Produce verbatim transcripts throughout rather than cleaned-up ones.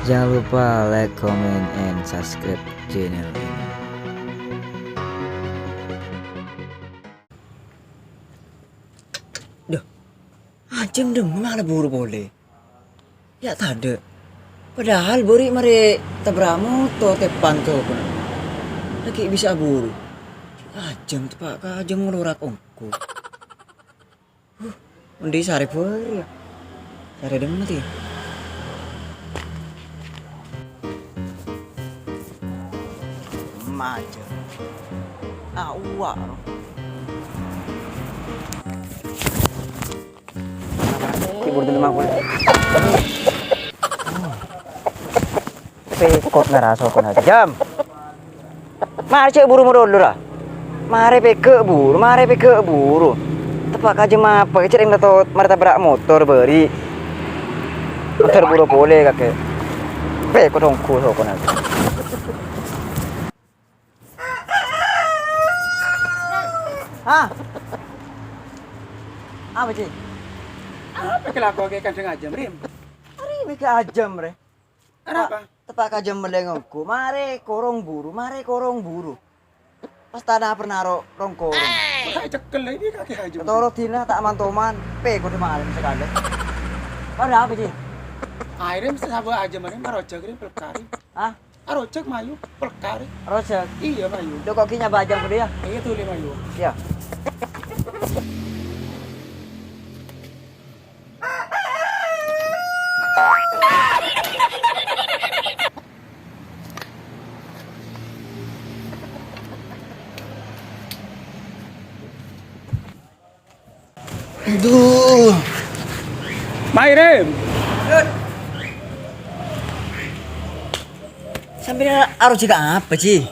Jangan lupa like, comment, and subscribe channel ini. Duh, ajâm dâ' emma la buru polè. Ya' tadâ'. Padahal bâri' marè tabrak motor teppan tokona. Laghi' bisa buru. Ajâm teppa' ka ajâm ngalorak ongghu. Huh, endi sarè bâri' ya? Sarè dâ' emma tè. Emma ajâm. Ah, uwa' ro. Tibur dulu mangkul. Pekot ngaraso kon aja. Jam. Marè cè' buru modolo ra. Marè pegghâ' buru, marè pegghâ' buru. Teppa' ka jam apa? Cè' rèng tatot, marè tabrak motor bâri'. Motor buru polè kakè. Pekot ongghu sokona. Hah? Apa, Ci? Apa kelakuan kayak kandang ajâm, Rim? Arè mè' ka ajâm, Rè. Arapa? Teppa' ka jam mellè ongghu. Marè korong buru, marè korong buru. Pas tana pernah ro-, rong korong. Kok tak cekel ini kaki aja. Ketoro dina ta' man-toman, pè kodhu malem sakalè. Padahal apa, Ci? Akhirnya mesti sabar aja, mending marojak ini pelkari. Hah? Arojak mayu, pelkari. Arojak? Iya, mayu. Lo kok kinya bajang gede ya? Iya, tuh, lima mayu. Iya. Aduh. Mairim. Sampèyan arojak apa, Ci?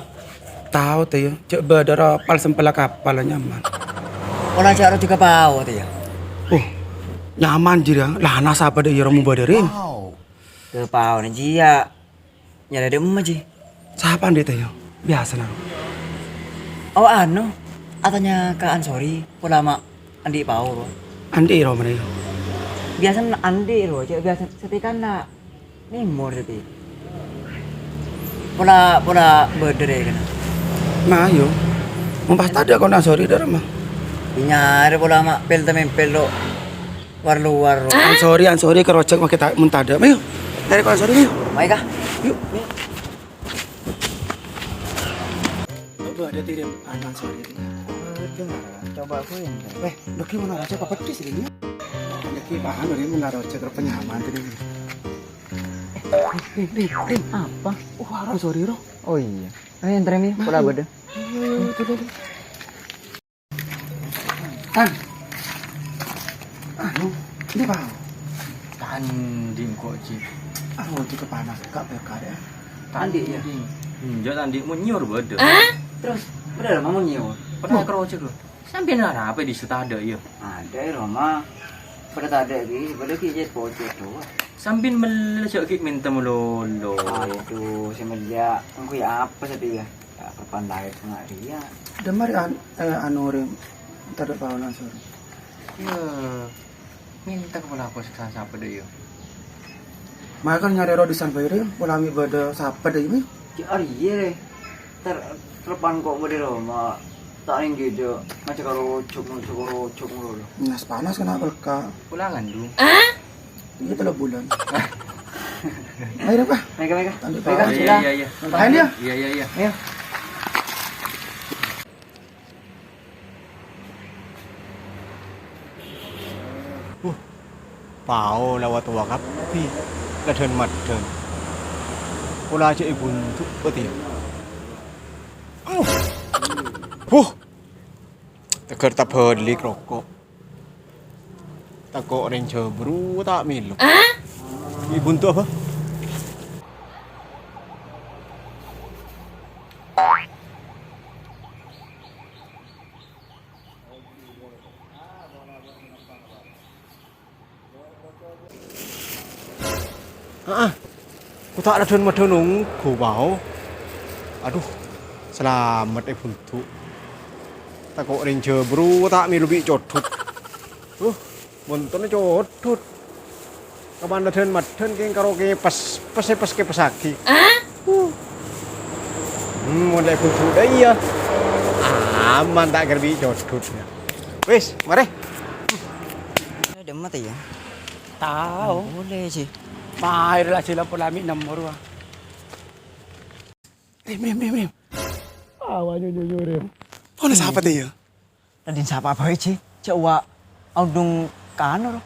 Tao tè, yâ. Cè' bâdâ ro pal sempella kapal nyaman. Ola cè' arojak pao tè, yâ. Oh, nyaman, Ji, yâ. Lana sapa dâ' iyâ romo bâdâ, Rim? Ke pao nè, Ji, yâ. Nyarè dâ' emma, Ji. Sapa andi' tè, yâ? Biyasana. Oh, anu, atanya ka Ansori, pola ma' andi' pao, ro. Andi' ro, mrè. Biyasana andi' ro, cè' biyasa satekana. Nèmor tadi. Pola, pola bâdâ rè kèna. Nah, yo. Mon pas tadâ' kon Ansori dâ' remma. Nyarè pola ma' pel-temempel lo. War-luar lo. Ansori, Ansori, kerojak makkè ta-, mon tadâ'. Ayo. Nyarè kon Ansori, ayo. Mai, Kak. Yuk. Coba ada tirim Ansori. Coba aku yang. Eh, lagi mana raja apa pedis ini? Lagi paham ini mana raja kerpenyaman tadi. Rin, Rin, Rin, apa? Oh, Ansori, ro. Oh iya. Ayo, antar mi, pola bâdâ. Ayo, ayo, ayo, ayo. Tan. Anu, ini, Bang. Tanding kok, Ji. Anu, Ji, kepanas, Kak, berkar, ya. Tanding, ya? Tanding. Enjâ' tanding, mon nyèor bâdâ. Terus, bâdâ mon nyèor. Pernah kerocok, lo. Sampèyan arapa di setadâ', ya? Ada, ya, Roma. Pada tadâ' ghi, pada ghi, jhât pocet, doa. Sampèyan mellè jhâ' ghi' mènta malolo. Aduh, sè mellèya. Engko' ya apa satèya? Ya, kapan laèt nga' rèya. Dâ' marè an-, eh, anu, rè, tadâ' paona, sore. Ya, mènta ka pola aku sapa dâ' iyâ. Mara kan nyarè ro dhisana bhâi, rè, pola mè' bâdâ sapa dâ' iyâ. Ya, arèya, rè. Ter-, terpan ko' bâdâ roma. Ta' èngghi dâ', ngajhâk ka rojhok, ngajhâk ka rojhok, ngono lho. Nas panas kena pelka. Pulangan, Du. Iya, tello bulan. Ayo, Pak. Mega, mega. Lanjut, mega, Pak. Iya, iya, iya. Ayo, dia. Iya, iya, iya. Ayo. Wuh, pao la wa-towa kabbhi, la dhân-maddhân. Pola jhâ' èbundu' bâdhi. Wuh, tegar tabâlik roko'. Tako' orèng jhâbru ta' mèlo. Èbundu' apa? Aa, ko' ta' la dhân-maddhân ongghu, pao. Adhu, salamet èbundu'. Tako' orèng jhâbru ta' mèlo bi' codhut. Uh, montonna codhut. Kapan dhân-maddhân kèng karo kèpès, pès-pès kèpèssaghi. Huh. Hmm, mon lè' bhudhu dâ' iyâ. Aman ta' kèra bi' codhut. Wis, marè. Dâ' emma ta' iyâ? Tao. Boleh sih. Maèr la sila pola mi' nemmo rowa. Rim, rim, rim, rim. Awa nyonyo rim. Ono sapa ta' iyâ? Tadin sapa bhâi, Ji? Jhâ' wa' aondhung ka anu, ro.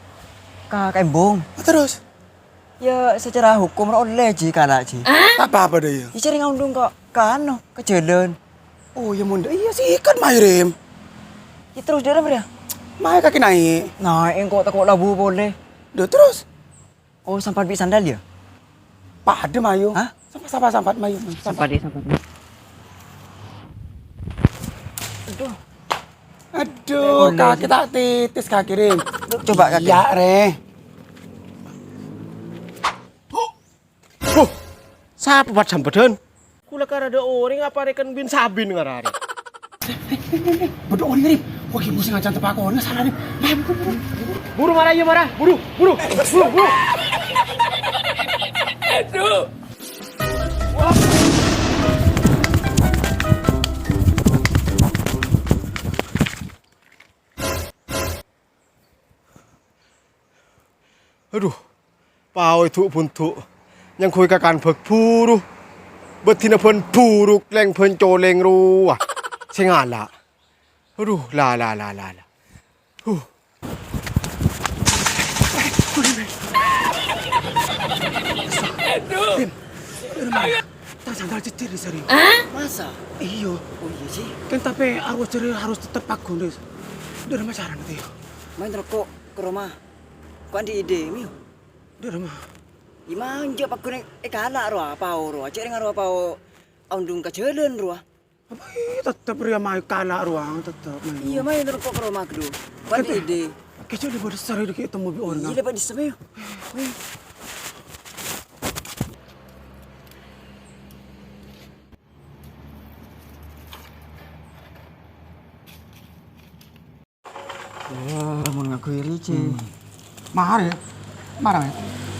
Ka kembung. Terus? Ya, secara hukum ro ollè, Ji, kala', Ji. Ta' apa-apa dâ' iyâ. Ya, jhâ' rèng aondhung ka, ka anu, ka jhâlân. Oh, ya mon dâ' iyâ sikat maèr rim. Ya, terus dâ' remma rèya? Maèr kakè naè'. Naè' engko' tako' labu polè. Dâ' terus? Oh, sampat bi' sandal, ya? Padâ, mayu. Hah? Sapa, sapa, sampat, mayu. Sampat. Sampat, ya, sampat. Aduh. Aduh, kakè ta' titis, kakè, Rin. Coba, kakè. Iyâ, Rè. Huh, sapa pat-sampatan? Kaulâ karè dâ' orèng aparèken bin-sabin ngararè. Bâdâ orèng, Rim. Wah, ghi' mosèng acan teppa' korèng, sala, Rim. Ayo, buru, buru, buru. Buru, mara, iyâ, mara. Buru, buru. Buru, buru. Aduh. Adhu, pao è du'-bundu', nyangghuy kakan bhâk buru. Bâdina bân buru lèng bân colèng rowa sè ngala'. Adhu, la, la, la, la, la. Huh. Rim, rim, tang sandal cècèr, Ris, arè. Masa? Iyâ. Oh, iyâ, sih. Kan tapè arus jârèya harus tetep paggun, Ris. Dâ' remma carana, Tèo? Maèn roko' ka roma. Ko' andi' ide, Mio? Dâ' remma. Iyâ, manja paggun è-, èkala' rowa, pao rowa. Cè' rèng rowa pao aondhung ka jhâlân rowa. Apa iyâ, tetep rèya mayu kala' rowa, tetep mayu. Iyâ, mayu terro kok roma ghâllu. Bâdâ ide. Kèjhâ' lè bâdâ sarè dâ' kè' temmo bi' orèng. Iyâ, lè bâdâ sè mayu. Mayu. Wah, mon ngaku iri, Ci. Hmm. Marè, marè, Mè'.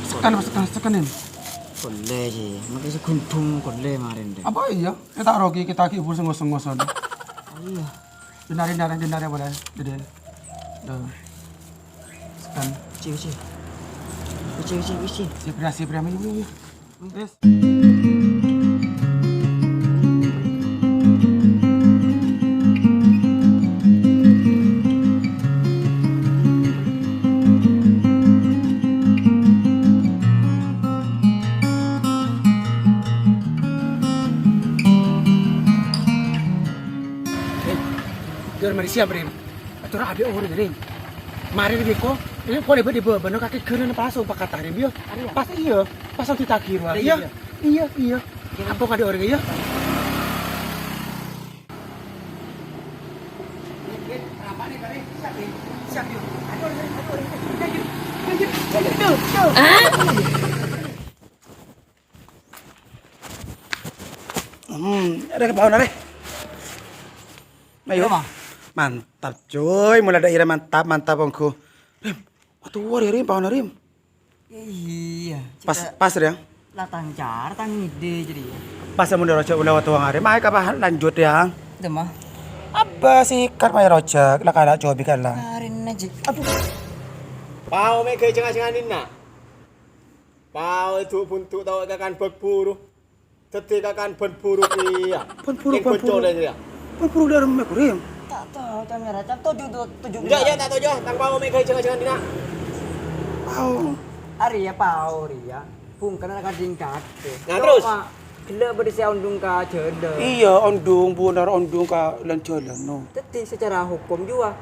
Sekan, sekan, sekan, Mè'. Kollè, Ci. Mangkè sè ghundhung kollè marèn, deh. Apa iyâ? Kita rogi, kita ki buru sengos-sengosan. Iyâ. Dinarè, dinarè, dinarè boleh, dede. Duh. Sekan. Ci, Ci. Ci, Ci, Ci. Sipria, sipria, ayo, ayo, ayo. Wis. Dur, mari siap, Rim. Atur adhi' orèng, Rim. Marè, Rim, bhiko. Rim, polè bâdâ bâbâna kakè ghânana palsu pakata, Rim, yâ. Arèya? Pas iyâ, pas ditagi rowa, yâ. Iyâ, iyâ. Iyâ, iyâ. Iyâ. Apa kadhi' orèng, yâ? Rim, Rim, apa nih, Rim? Siap, Rim. Siap, yuk. Aduh, Rim, aduh, Rim. Ayo, ayo, ayo, ayo, ayo. Hmm, arè, paon, arè. Ayo. Apa? Mantap, coy. Mula daerah mantap, mantap, ongghu. Rim, atuh, Rim, paon, Rim. Iyâ, pas, pas, Rim. La tang cara, tang ngide, jârèya. Pas, amun rojak, mula watu, Rim. Ayo, kapan lanjut, ya? Dema. Apa sih, kar, mayu rojak, la kala, cobi kala. Karin aja. Aduh. Pao mè' ghâ' jhâng-ajhângan dinna'. Pao è du'-bundu' tao kakan bhâk buru. Dhâddhi kakan bân buru kèya. Bân buru, bân buru. Bân buru dâ' remma, Rim? Ta' tao, Cam, yâ, Cam. Toju', to-, toju'. Enjâ', enjâ', ta' toju'. Tang pao mè' ghâ' jhâng-ajhângan dinna'. Pao. Arèya pao rèya. Bungkana kadhing kadhi. Nah, terus? Coma ghellâ' bâdâ sè ondhung ka jhâlân. Iyâ, ondhung, bhunor ondhung ka lan-jhâlân, no. Dhâddhi, sacara hokom jhuwa,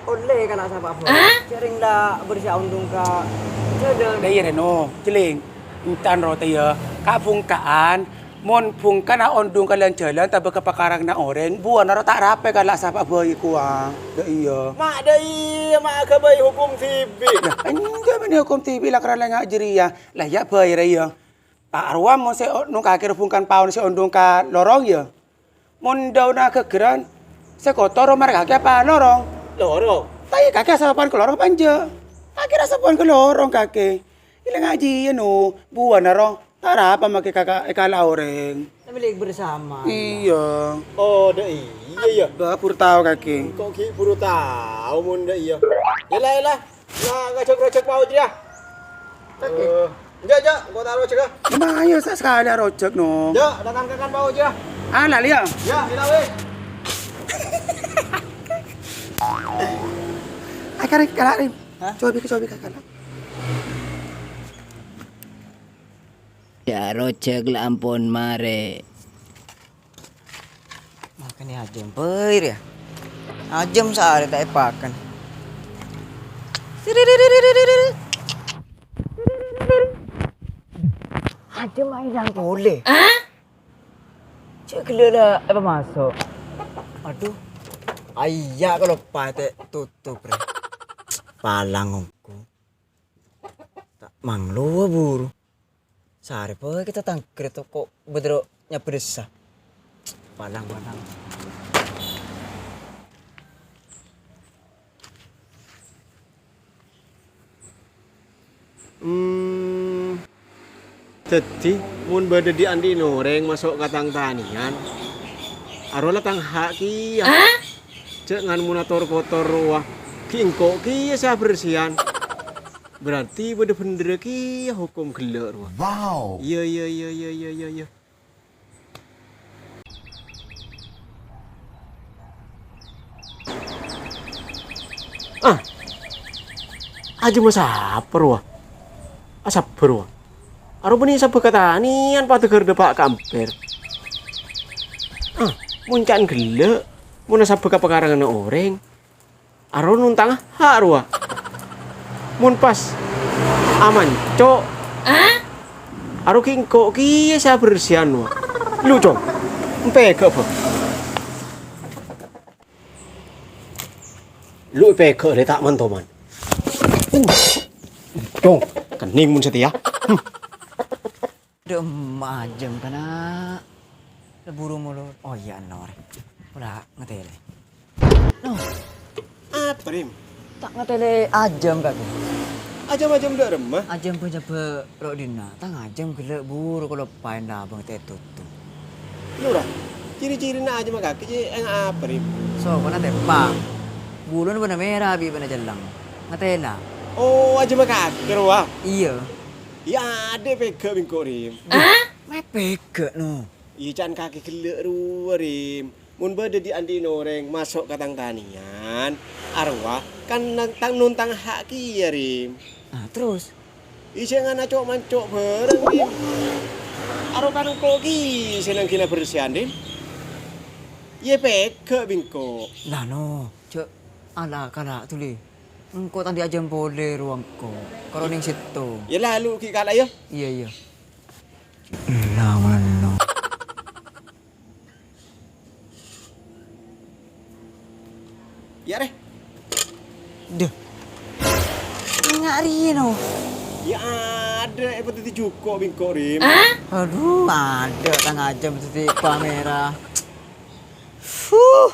ollè kala' sapa bhâi. Hah? Jhâ' rèng la bâdâ sè aondhung ka jhâlân. Dâ' iyâ rèno, jhelling. Èntan ro tèya, ka' bhungka'an, mon bhungkana aondhung ka lan-jhâlân tabâ ka pakarangna orèng, bhuwâna ro ta' rapè kala' sapa bhâi kowa. Dâ' iyâ. Ma' dâ' iyâ, ma' aghâbây hokom dhibi'. Yâ, enjâ' bânnè hokom dhibi' la karana lengnga' jârèya. La iyâ bhâi rèya. Pa' arowa mon sè o-, nongkakè ro bhungkana paon sè aondhung ka lorong, yâ. Mon dâunna ghâgghârân, sè kotor marè kakè apa lorong? Lorong. Ta' iyâ kakè asapowan ka lorong apa enjâ'? Kakè asapowan ka lorong kakè. Ella ngajiyâ, no. Buwâna, ro. Tarapa makè kaka-, èkala' orèng. Kan milik bersama. Iyâ. Oh, dâ' iyâ, yâ. Bâ, buru tao kakè. Engko' ghi' buru tao mon dâ' iyâ. Yella, yella. Nah, ngajhâk rojhâk pao jârèya. Kakè. Eh, enjâ', enjâ', engko' ta' rojhâk, ah. Emang ayo sa-, sakalè arojhâk, no. Enjâ', datangkan pao jârèya. Ah, lali, yâ? Yâ, yella, weh. Akare kala', Rim. Hah? Cobi, cobi, kakala'. Yâ, rojhâk la ampon marè. Makana ajâm bhâi rèya. Ajâm saarè ta' èpakan. Ajâm aèng polè. Cè' ghellâ' la èpamaso'. Adhu. Aiyâ, kaloppaè ta' totop, rè. Palang ongghu. Ta' manglowa buru. Saarè bhâi kita tangghâr toko bâdâ ro' nyabâ dessa. Palang, palang. Hmm. Dhâddhi, mon bâdâ dhi'-andhi'na orèng maso' ka tang tanèyan, arowa la tang ha' kèya. Jhâ' ngan mon ator-kotor rowa, ghi' engko' kèya sè abersiyan. Berarti bâdâ bhendherrâ kèya hokom ghellâ' rowa. Wow. Iyâ, iyâ, iyâ. Ah. Ajâmma sapa rowa? Asabbhâr rowa. Arowa bânnè sabbhâ ka tanèyan padâ ghâr dâpa' ka amper. Ah, mon ca'na ghellâ', mon asabbhâ ka pakaranganna orèng. Arowa nontanga ha' rowa. Mon pas amanco'. Arowa ghi' engko' kèya sè abersiyan rowa. Lu, Cong. Empè ghâ', Bâ. Lu èpèghâ' rè ta' man-toman. Uh. Cong, kenning mon satèya. Hmm. Dâ' emma' ajâm, kana'. Buru molor. Oh iyâ, enor. Pola ngatèlè. No. Apa, Rim? Ta' ngatèlè ajâm, kakè. Ajâm-ajâm dâ' remma? Ajâm bânnya' bâ' ro' dinna'. Tang ajâm ghellâ' buru kaloppaèn labâng tè' tuttu. Lurah, ciri-cirina ajâmma kakè jiyâ ènga' apa, Rim? Sokona tèpang. Buluna bânnè mèra bi' bânnè celleng. Ngatèla. Oh, ajâmma kakè rowa? Iyâ. Iyâ, adâ' pèghâ' bi' engko', Rim. Mè' pèghâ', no. Iyâ, ca'na kakè ghellâ' rowa, Rim. Mon bâdâ dhi'-andhi'na orèng maso' ka tang tanèyan, arowa kan nang-, tang-, nontang ha' kèya, Rim. Ah, terros? Iyâ, sèngana co'-manco' bhârâng, Rim. Arowa kan engko' kèya sè nangghina bersiyan, Rim. Iyâ, pèghâ' bi' engko'. La, no, jhâ' ala-kala, dhuli. Engko' ta' andi' ajâm polè rowa engko'. Karo nèng sèttong. Iyâ, la, lu ghi' kala', yâ? Iyâ, iyâ. La, mano. Iyâ, rè. Dâ. Enga' rèya, no. Iyâ, adâ' èpadhâddhi jhuko' bi' engko', Rim. Adhu, adâ' tang ajâm dhâddhi pamèra. Fuh.